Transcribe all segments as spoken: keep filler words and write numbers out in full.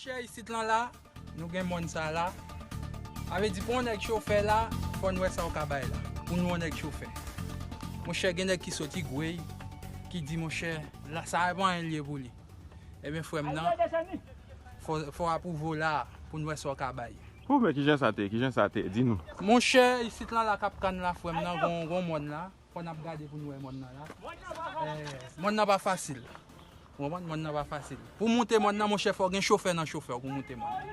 Monchè, isit lan la, nou gen mòn sa la. Sa vle di, pou yon nèg chofè la, fò n wè sa w ka bay la. Pou nou yon nèg chofè. Monchè, gen nèg ki sot Igwey, ki di, monchè, la, sa pa anyen l ye pou li. Ebyen, frè m nan, fò, fò w apwouve w la, pou n wè sa w ka bay. Oh, men kijan sa te, kijan sa te, di nou. Monchè, isit lan la, Kap Kann la, frè m nan, gon, gon mòn la. Fò n ap gade pou n wè mòn nan la. Eh, mòn nan pa fasil. Ou konprann? Mòn nan pa fasil. Pou monte mòn nan, monchè, fò gen chofè nan chofè pou monte mòn nan.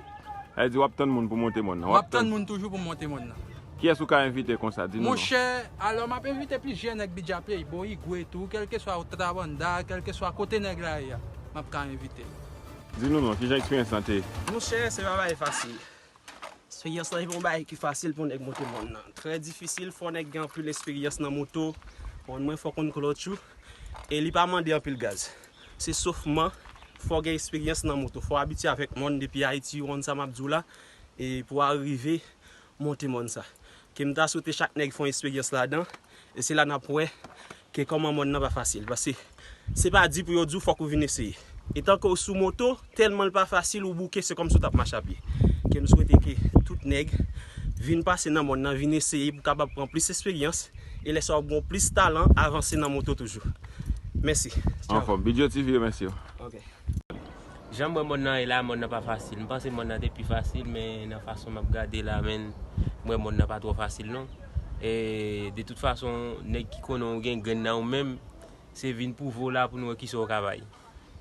Sa vle di w ap tann moun pou monte mòn nan. W ap tann moun toujou pou monte mòn nan. Kiyès ou ka envite konsa? Di nou non. Monchè, alò, m ap envite plizyè nèg Bidjapley, bon, Igwe tou, kèlkeswa Otrabanda, kèlkeswa kote nèg la ye a, m ap ka envite. Di nou non, kijan eksperyans lan te ye? Monchè, se pa bagay fasil. Eksperyans lan, se pa yon bagay ki fasil pou nèg monte mòn nan. Trè difisil, fò nèg gen anpil eksperyans nan moto. Mòn mwen, fò konn klotch ou. E li pa mande anpil gaz. Se sofman, fò gen eksperyans nan moto. Fò abitye avèk mòn depi Ayiti, ou konn sa m ap di w la. E pou w arive monte mòn sa. Ke m ta swete chak nèg fè yon eksperyans ladan. E se la n ap wè ke kòman mòn nan pa fasil. Paske se pa di pou yo di w fòk ou vin eseye. Etanke w sou moto, tèlman l pa fasil, ou bouke, se kòmsi w t ap mache a pye. Ke m swete ke tout nèg vin pase nan mòn nan, vin eseye pou w kapab pran plis eksperyans. E lè sa w ap gen plis talan, avanse nan moto toujou. Mèsi. Tchaw. Anfòm. Bidjo T V remèsye w. Ok. Jan m wè mòn nan ye la, mòn nan pa fasil. M panse mòn nan te pi fasil, men nan fason m ap gade la, men m wè mòn nan pa twò fasil non. E de tout fason, nèg ki konnen w gen grenn nan ou menm, se vin pwouve w la pou nou wè kisa w ka bay.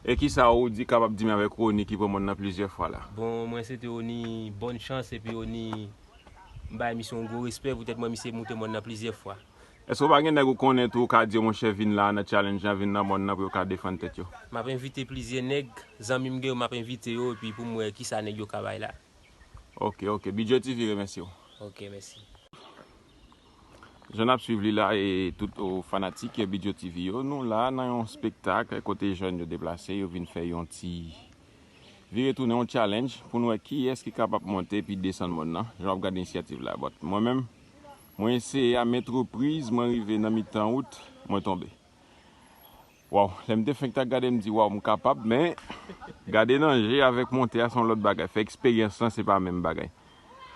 E kisa ou di, kapab di m avèk Rony ki pran mòn nan plizyè fwa la? Bon, mwen swete Rony bòn chans, epi Rony, m bay misye yon gwo respè poutèt mwen, misye monte mòn nan plizyè fwa. Èske w pa gen nèg ou konnen tou ou ka di yo, monchè, vin la nan challenge lan, vin nan mòn nan pou yo ka defann tèt yo? M ap envite plizyè nèg, zanmi m gen yo, m ap envite yo, epi pou m wè kisa nèg yo ka bay la. Ok, ok. Bidjo T V remèsye w. Ok, mèsi. Jan n ap swiv li la, e tout, o, fanatik Bidjo T V yo, nou la nan yon spektak kote jèn yo deplase, yo vin fè yon ti vire tounen, yon challenge pou n wè kiyès ki kapab monte epi desann mòn nan. Jan w ap gade inisyativ la, but mwen menm, mwen eseye a maintes reprises, mwen rive nan mitan wout, mwen tonbe. Waw, lè m te fenk ta gade, m di, waw, m kapab, men gade nan je avèk monte a, se yon lòt bagay. Fè eksperyans lan, se pa menm bagay.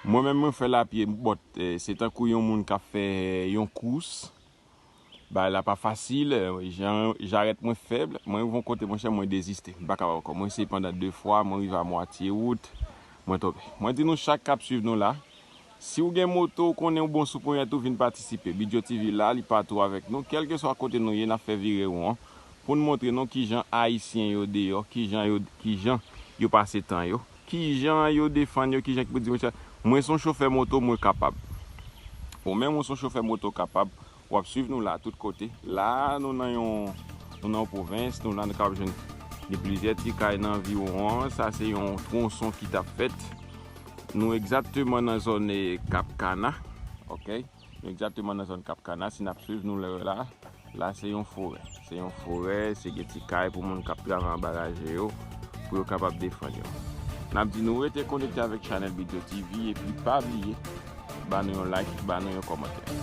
Mwen menm, mwen fè l a pye, but, eh, se tankou yon moun k ap fè yon kous. Bagay la pa fasil, eh, jan, jarèt mwen fèb, mwen rive yon kote, monchè, mwen deziste. M pa kapab ankò. Mwen eseye pandan de fwa, mwen rive a mwatye wout, mwen tonbe. Mwen di nou chak k ap swiv nou la, si w gen moto, w konnen w bon sou ponyèt ou, vin patisipe. Bidjo T V la, li patou avèk nou. Kèlkeswa kote nou ye, n ap fè vire won an pou n montre nou kijan Ayisyen yo deyò, kijan yo, kijan yo pase tan yo, kijan yo defann yo, kijan ki pou di, monchè, mwen se yon chofè moto, mwen kapab. Ou menm, ou se yon chofè moto kapab, w ap swiv nou la tout kote. La, nou nan yon, nou nan yon pwovens, nou la, nou kapab jwenn de plizyè ti kay nan anviwon an. Sa se yon twonson ki t ap fèt. Nou egzakteman nan zòn, eh, Kap Kana, ok? Nou egzakteman nan zòn Kap Kana, si n ap swiv nou lè la, la se yon forè. Se yon forè, se gen ti kay pou moun k ap travay anba raje yo, pou yo kapab defann yo. N ap di nou rete konekte avèk chanèl Bidjo T V, epi pa bliye, ba nou yon like, ba nou yon kòmantè.